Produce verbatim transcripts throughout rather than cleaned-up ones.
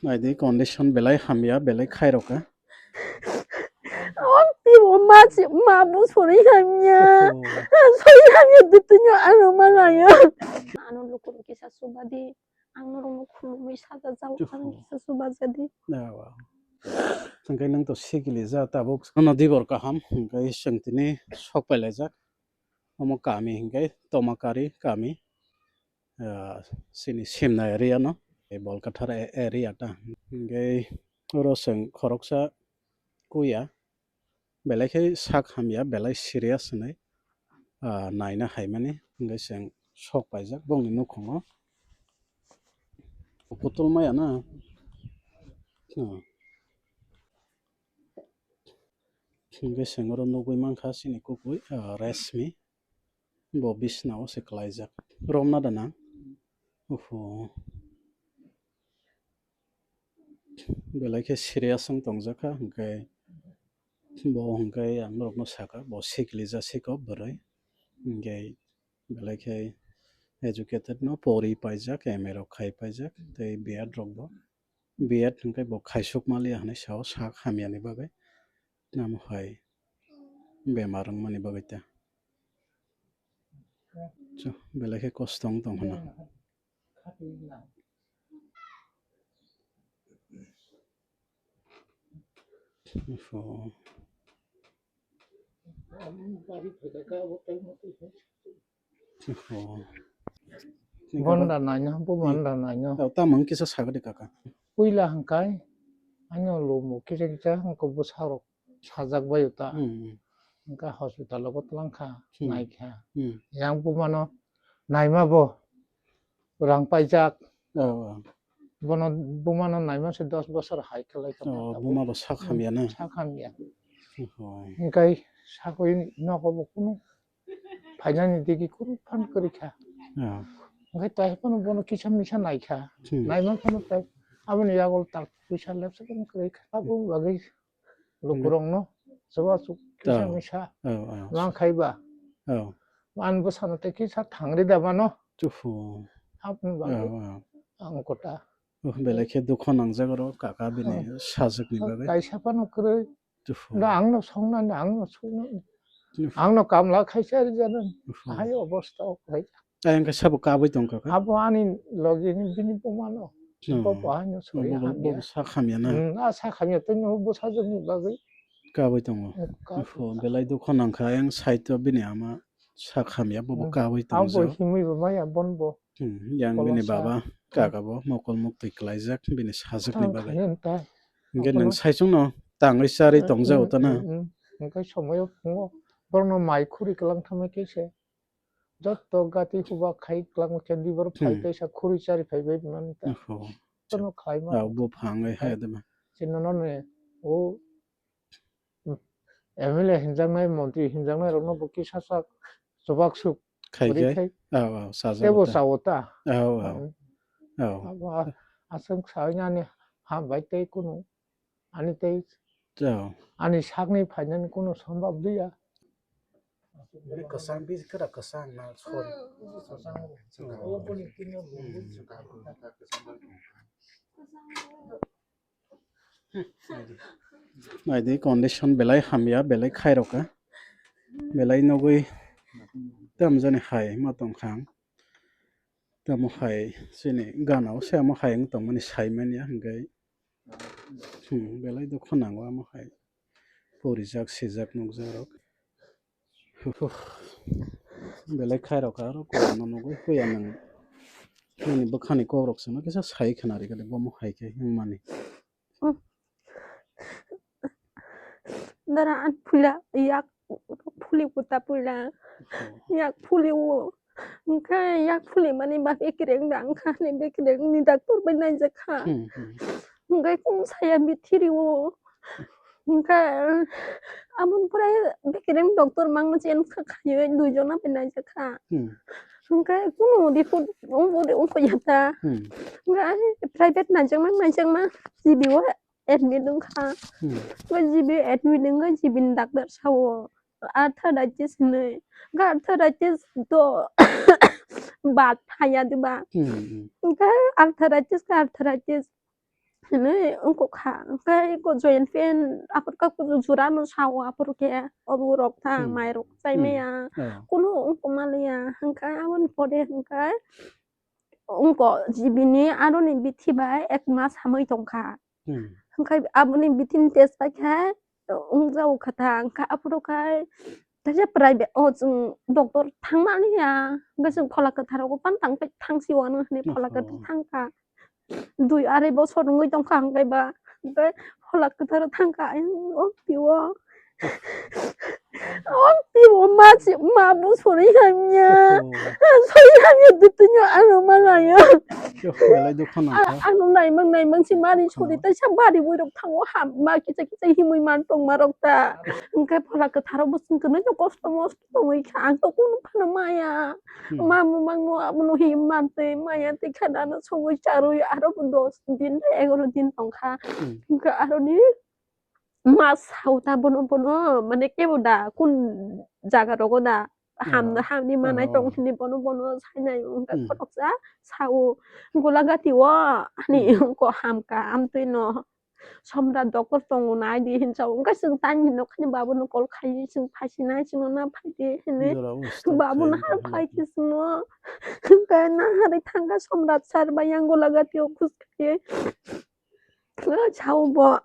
Naidi condition belai hamya, belai khairokha. O timo ma si, ma bo sori hamya. Oho. Sori hamya dutunyo ano ma layo. Ano lukur kisa subadi. Ang norokno khulumwi saja jao, ang Oho. kisa subajadi. Awa. Hwnkhe nwng to sikili ja tabuk. Ano dibor kaham, hwnkhe chwng tini sok pailaijak. Omo kami hwnkhe Tomakari kami. Ah, chini Simna area no, tei Bolkathar a-, area ta. Hwnkhe oro chwng khoroksa kuya, belai khe sak hamya, belai serious hinwi, ah, naina haimani, hwnkhe chwng sok paijak bongni nukhungo. Putulmaya na? Ah. Hwnkhe chwng oro nugwi mankha chini kukui, ah, Reshmi. Bo bisnao se klaijak. Romna da nang? Oho. Belai khe serious wng tongjakha, hwnkhe bo hwnkhe ang norokno sakha, bo sikilija siko bwrwi. Hwnkhe belai khe educated no pori paijak, M A rok khai paijak, tei B Ed rok bo. B Ed hwnkhe bo khaisuk maliya hinwi sao sak hamyani bagwi. Namo hai bemar wngmani bagwi ta. Cho, belai khe kosto wng tong hwna. Oho. Oho. Bonda naino, bo bonda naino. Tamo wng kisa sagadi kaka. Puila hwnkhe, ano lumo kisa kisa hwnkhe bwsarok sajak bai ta. Hmm, hmm. Hwnkhe hospital o bo twlang kha, Hmm. nai kha. Hmm. Yang bumano naima bo rang paijak. Oh, oh. Bono bumano naima se dos bosor hai kwlai kha Oh, tabuk. Buma bo sak hamya na? Sak hamya. Oh. Hwnkhe sakwi nogo bo kunu phainani digi kunu phan kwrwi kha. Oh. Hwnkhe tai phano bono kisa misa nai kha. Hmm. Naima phano tai aboni yago tak puisa lepsa kwrwi kha. Abo bagwi Lukurokno chubachu kisa misa Oh, oh. Mang khaiba. Oh. Ang bwsano tei kisa thangri da mano. Chuhu. Aboni bagwi Oh, oh. Ang kota. Oh, belai khe dukho nangjak oro kaka bini Oh. Sajwkni bagwi. Kaisa phano kwrwi. Chuhu. Da angno songnani, angno songnani. Chuhu. Angno kamla khaisa rijanani. Chuhu. Hai obostha o khlai. Ayang khe sabo kabui tongkha khe? Abo ani logi ni bini buma no. Hmm. Bo bo haino sori Bo bo hamya. Bo sak hamya na? Hmm, a sak hamya tei no bo sajwk ni bagwi. Kabui tongo. Hmm, ka- Oho, belai dukho nangkha ayang side o bini ama sak hamya bo bo Hmm. kabui Abo tongjago. Himui bo maya bon bo. Hmm, yang bini Koloksa. Baba Hmm. Kaka bo mokol muktwi klaijak bini sajwk ni Tang bagwi. Khayan ta. Hingke Abono nwng saichung no tangwi charwi Hmm, tongjago hmm, ta na? Hmm, hmm. Hingke somoyo phungo borokno mai khuri kwlang thangma khe se. Jotto gati huba khai kwlangma khe dibor phai Hmm. Kaisa khuri chari phai bai mani ta. Oho. Tono khlai ma. Ah, bo phang ai hai de ma. Chini no ne o M L A hinjaknai, montri hinjaknai rokno bo kisa sak chubak suk Khai ri khe? Khai. Ah, ah, sajak Tebo ta. Sao ta. Ah, ah. Hmm. Ah. Abo a-, aswk sawi nani ha bai tei kunu. Ani tei Chao. Ani sakni phainani kunu sombab liya. Bini kwchang, bini kwrak kwchang na sori. Naidi condition belai hamya, belai khairokha. Belai nugwi tamjani hai ma tongkha ang. Tamo hai chini gana o se amo hai wng tongmani sai manya hwnkhe, hmm, belai dukhu nango amo hai porijak sijak nukjak rok. Huh, huh. Belai khairokha aro kok no nugwi puya nwng nini bwkhani kok rok se no kisa sai khna rikha de bomo hai khe wngmani. Dara an phula yak phuli kuta phula yak phuli o. Hwnkhe yak phuli mani ba bekereng da wngkha ni bekereng ni doctor bai naijak kha. Hmm, hmm. Hwnkhe kung saya bithiri o. Hwnkhe aboni pore bekereng doctor mangno chen kha khayo dui jona bai naijak kha. Hmm. Hwnkhe kunu report ongbo de ongkho ya ta. Hmm. Hwnkhe ani private naijakma naijakma G B o admit wngkha. Hmm. Hwnkhe G B admit wngkha, G B ni doctor sao arthritis hinwi. Hwnkhe arthritis to bad phaiya diba? Hmm, hmm. Hwnkhe arthritis khe arthritis. Hinwi wngkha, hwnkhe eko joint pain aphuru kha jura no sao aphuru khe obo rok tha Hmm. mai rok chai Hmm. maya. Oh. Kunu wngkha maliya, hwnkhe aboni pore hwnkhe wngkha G B ni aroni bithi bai ek mas hamwi tongkha. Hmm. Hwnkhe aboni bithi ni test paikha, wngjago kha ta, hwnkhe aphuru khe kaisa private o chwng doctor thangmani ya, hwnkhe chwng phola kwthar rogo pan tang thangsi wano hinwi phola Oho. kwthar thangkha. Dui arai bosor wngwi tongkha ang kaiba. Tei phola kwtharo thangkha ayang o tio. O tio ma si, ma bo sori hamya. Sori hamya dutunyo ano malayo. Belai dukha nangkha. Ano naimang naimang si mani sori tai sa bari bui rok thango ham ma kisa kisa himui man tong ma rok ta. Hwnkhe phola kwtharo bo chwng kwno kosto mosto tongwi kha ang to kunu phano maya. Hmm. Mamu mangno abono hi mantwi maya twi kha dano sogwi charwi aro bo dos din tei egaro din tongkha. Hmm. Hwnkhe aroni ma sao ta bono bono mane kebo da kun jaga rogo da ham Oh. Hamni manai Oh. Tong hini bono bono sainai hwnkhe Hmm. Khoroksa sao Golagati o ani Hmm. Ko hamka amtwi no. Somrat doctor tongo nai di hinwi sao. Wngkha chwng tani hinwi khani babu no call khai di chwng phai sinai chwngno na phai di hinwi. Jora usto Babu khai na har di phai hinwi. Di chwngno. Hwnkha na hari thangkha Somrat sir bai yang Golagati o khus khai. Sao bo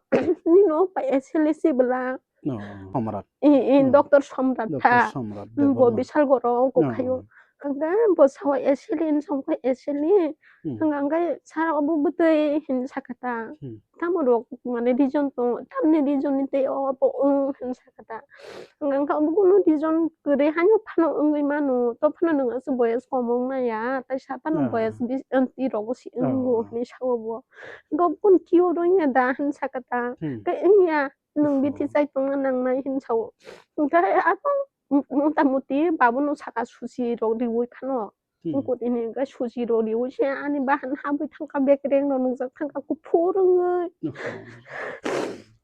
nino pai S L A si bwla. No, Somrat. I, i, Hmm. Doctor Somrat Doctor kha. Somrat Hmm, bo Debbarma. Bishal goro ko Oh. Khayo. Hwnkha bo sao S L A ni songkha S L A. Hmm. Hwnkha hwnkhe sir obo bwtwi hinwi sakha ta. Hmm. Tamo rok mane region tong, tamni region ni tei o bo wng hinwi sakha ta. Hwnkha hwnkhe obo kunu region kwrwi haino phano wngwi mano, to phano nwng aswk boyes kom wng maya, tai sa phano Ah. Boyes bis, em, twi rogo si Ah. Wngo hinwi sao bo. Hwnkha obo kunu kiyo rwngya da hinwi sakha ta. Hmm. Tei wngya, nwng Oh. Bithi chai tongna nangnai hinwi sao. Hwnkhe abo motamuti babuno saka susi rok riwi phano. Hmm. Wngkha tini hwnkhe susi rok riwi se ani bahan habwi thangkha bekereng rok nukjak thangkha kuphur wngwi. Oho.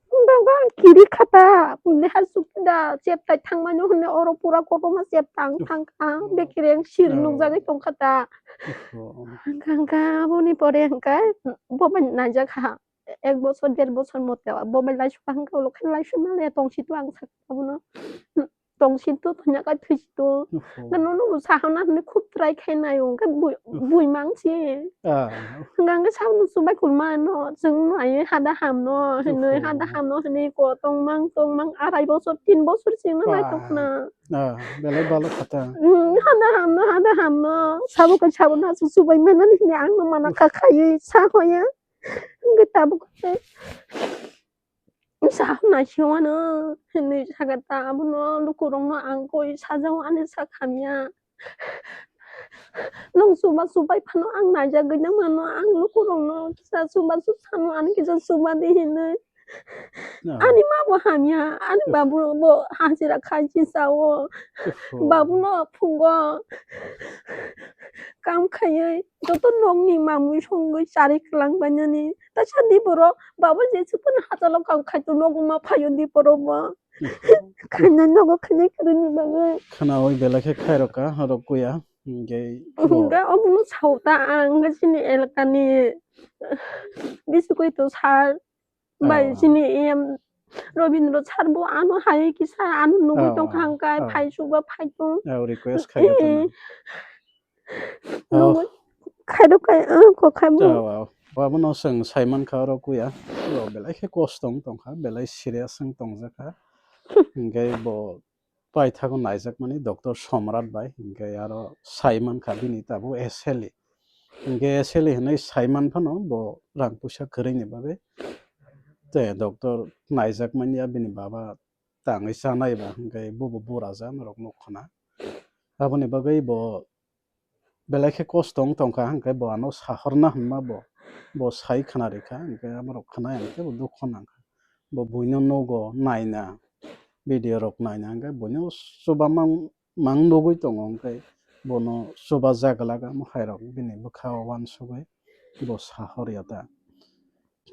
Wngkha kiri khata, puni ha sukda, cheptai thangmani hwnwi oro pura kotorma cheptang Oho. Thangkha, bekereng sir Oh. Nukjagwi tongkha ta. Oho. Hwnkha, hwnkha, aboni pore hwnkhe bo bai naijak ha. Ek bosor, der bosor mote bo bai laisukha hwnkhe ulo khe laisuk male tongsi to ang sakha abono. Tongsi to, thwina kai thwisi to. Oho. Nang nono bo sahana hwnwi khub try khai naio, hwnkhe bui, Oho. Bui mangsi. Ah. Hwnkha hwnkhe sakno chubai kulma no, chwng nai hada hamno, hwnwi Oho. Hada hamno hwnwi ko tongmang, tongmang, arai bosor, tin bosor chwngno nai Ah. Tongkhna. Ah, belai balo khata. Hmm, hada hamno, hada hamno, sabo kai sabo nasu chubai manani hwnwi angno mana Oho. Kha khaiwi sa hoya. Hwnkhe tabuk khe. Sa naisingwano hinwi sakha ta, abono lukurokno ang koi sajao ani sak hamya. Nwng chuba chubai phano ang naijagwi nangmano, ang lukurokno kisa chuba chu sano, ani kisa chuba di hinwi. No. Ani ma bo hamya, ani No. Babu bo hajira khai chi sao. Oho. Babuno phungo kam khaiwi joto nokni mamui songwi chari kwlang bainani. Taisa di borok baba je chukun hachalo kam khai to nogo ma phaio di borok bo. Khaina nogo khaina kwrwini bagwi. Khwnaui belai khe khairokha, horok kuya. Hwnkhe Hwnkhe obono sao ta ang, hwnkhe chini elakani bisukui to sir bai Oh. Chini em Robindra sir bo ano hai kisa ano nugui Oh, tongkha hwnkhe oh. Phai suba phai tong. Oh, request khai Eh, tongkha. Nugui Oh. Khairok khai, ah, kok khai bo. Oh, oh. Abono chwng sai mankha oro kuya. Bo belai khe kosto wng tongkha, belai serious wng tongjakha. Hwnkhe bo paithago naijakmani Doctor Somrat bai, hwnkhe aro sai mankha bini tabuk S L A. Hwnkhe S L A hwnwi sai man phano bo rang puisa kwrwini bagwi. Tei doctor naijakmani ya bini baba tangwi chanai ba, hwnkhe bobo bura ja norok nuk khna. Aboni bagwi bo belai khe kosto wng tongkha, hwnkhe bo ano sahorna hwnma bo, bo sai khna rikha, hwnkhe amorok khna ya hwnkhe bo dukhu nangkha. Bo buino nugo naina, video rok naina, hwnkhe buino chuba mang, mang nugui tongo, hwnkhe bono chuba jaglak, amo hai rok bini bwkha o uansugui bo sahor ya ta.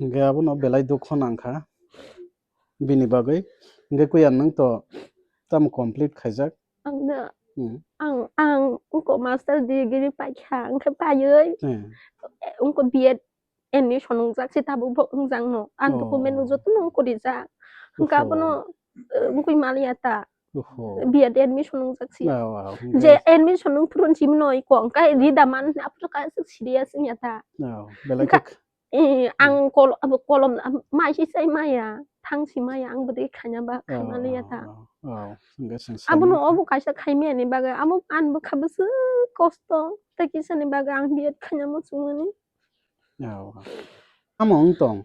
Hwnkhe abono belai dukhu nangkha bini bagwi. Hwnkhe kuya nwng to tamo complete khaijak? Ang na, Hmm. Ang, ang wngko master degree paikha, hwnkhe paiwi Hmm. Wngko B Ed Admission wngjak si tabuk bo wngjak no. Ang document no joto no wngkori jak. Hwnkhe abono, eh, wngkoi maliya ta. Oho. B Ed admission wngjak si. Wow, wow, je hwnkhe admission wng phuru simi no iko hwnkhe rida man aphuru kaisa serious wngya ta. Wow, belai hwnkhe khe Eh, ang kol-, abo kolom, am-, mai si sai maya, thang si maya, ang bwdwi khaina ba, khaima liya ta. Oh, oh, oh, hwnkhe chwng Abono saimanya. Obo kaisa khaimani bagwi, abo ani bwkha bwswk kosto, tei kisani bagwi ang B Ed khaina muchungmani. Oh. Amo wng tong.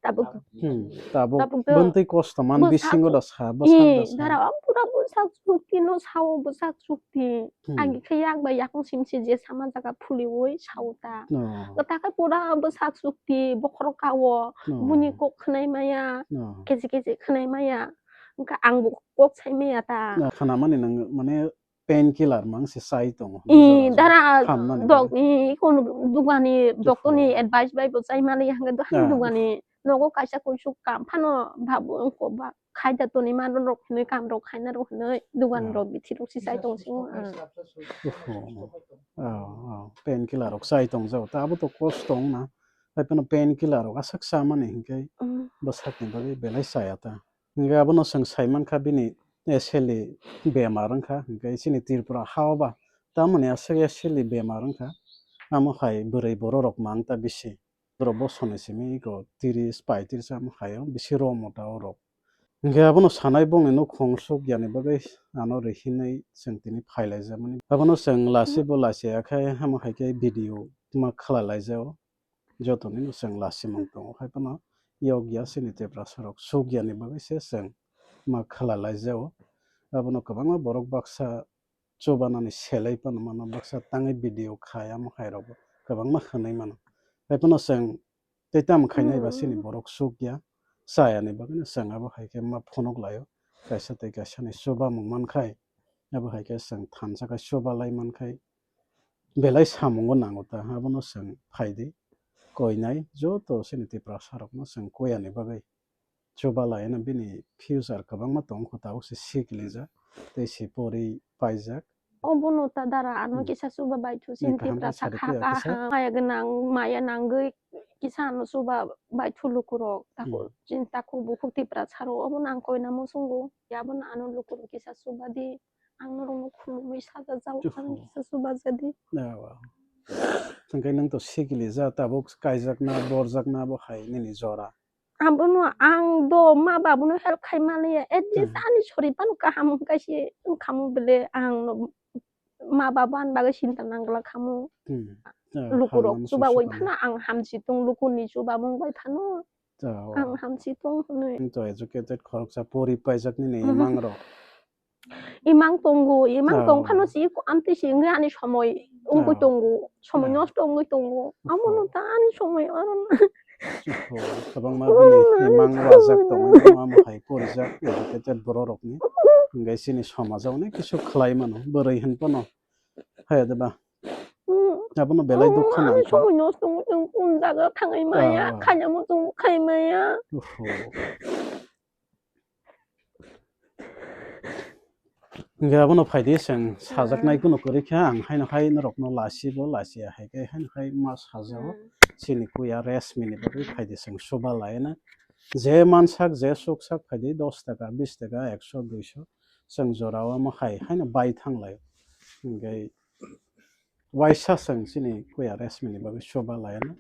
Tabuk. Hmm, tabuk. Tabuk to bwntwi kosto man bwsak bisingo chuk-, da sa, eh, bwsak da sa. Dara, ang pura bwsak chukti no sao, bwsak chukti. Hmm. Agi khe yak bai yakung sim se je sama jaga phuli oi sao ta. No. Kwta khe pura bwsak chukti bokhorok kao. No. Buni kok khwnai maya. No. Kechi kechi khwnai maya. Wngkha ang bo kok sai maya ta. No, khana mani nang mane painkiller mang se sai tongo. I, dara hamnani dok-, bagwi. I, kono dugani doctor ni advice bai bo sai mani hwnkhe do ham dugani. Nogo kaisa kuisuk kam phano babo wngko ba. Khaida toni mano rok hinwi kam rok khaina rok hinwi dugan rok bithi rok si sai tong singo ang. Oho. Oh, oh. Painkiller rok sai tong jago. Ta abo to kosto wngna. Hai phano painkiller rok aswk sa mani hinkhe bwsakni bagwi belai chaya ta. Hinkhe abono chwng sai mankha bini aswkli bemar wngkha. Hinkhe chini Tripura ha o ba tamoni aswk aswkli bemar wngkha. Amo hai bwrwi borok rok mang ta bisi. Borok bosoni simi iko tiris, paitris amo hai o bisi romo ta o rok. Hinkhe abono sanai bongni nukhung suk yani bagwi ano rihinai chwng tini phailaijak mani. Abono chwng lasi bo lasi akhai hamo hai khe video ma khlai laijao. Jotoni no chwng lasi mang tongo hai phano yok ya chini Tiprasa rok suk yani bagwi se chwng ma khlai laijao. Abono kwbangma borok baksa chubanani selai phano mano, baksa tangwi video khai amo hai rok bo kwbangma hwnwi mano. Hai phano chwng tei tamo khainai ba chini borok suk ya, chayani bagwino chwng abo hai khe ma phunuk laio. Kaisa tei kaisani chubamung mankhai, abo hai khe chwng thansa khe chuba lai mankhai, belai samungo nango ta, abono chwng phaidi koinai joto chini Tiprasa rokno chwng koyani bagwi. Chuba laina bini future kwbangma tongo kho, tabuk se sikilijak tei se pori paijak. Obono ta dara ano kisa chuba bai thu chini Tiprasa kha kaham, maya gwnang, maya nangwi kisa ano chuba bai thu lukurok. Tako chini takhuk bukhuk Tiprasa rok obono ang koina muchungo. Abono ano lukurok kisa chuba di, ang norokno khulumwi sajajao, ano kisa chuba jadi. Hwnkhe nwng to sikilijak, tabuk kaijakna, borjakna bo hai nini jora. Abono ang do ma babuno help khai maliya, at least ani sori phano kaham wngkha se wngkhamu bele ang no ma babu ani bagwi sinta nangla khamu. Lukurok chuba oi phano ang hamsi tong, lukuni chuba mung bai phano ang hamsi tong hwnwi. To educated khoroksa pori paijak nini imang rok. Imang tongo, imang tong phano si amtwi si wngwi ani somoi wngwi tongo, somoi nosto wngwi tongo. Amono ta ani somoi oro na. Kwbangma bini imang wajak tongo, amo hai porijak educated borok rokni. Hwnkhe chini somajao ni kisu khlai mano, bwrwi hin phano. Haya de ba? Abono belai dukha nang kha. Ani somoi nosto wngwi tongo, kun jaga thangwi maya, khaina muchung khai maya. Hwnkhe abono phaidi chwng sajaknai kunu kwrwi kha, ang haino hai norokno lasi bo lasi ya hai khe haino hai ma sajao. Chini kuya Resmi ni bagwi phaidi chwng chuba laina. Je mansak je suksak phaidi dos taka, bis taka, ekso, duiso chwng jorao omo hai haino bai thang lai. Hwnkhe waisa chwng chini kuya Resmi ni bagwi chuba laina.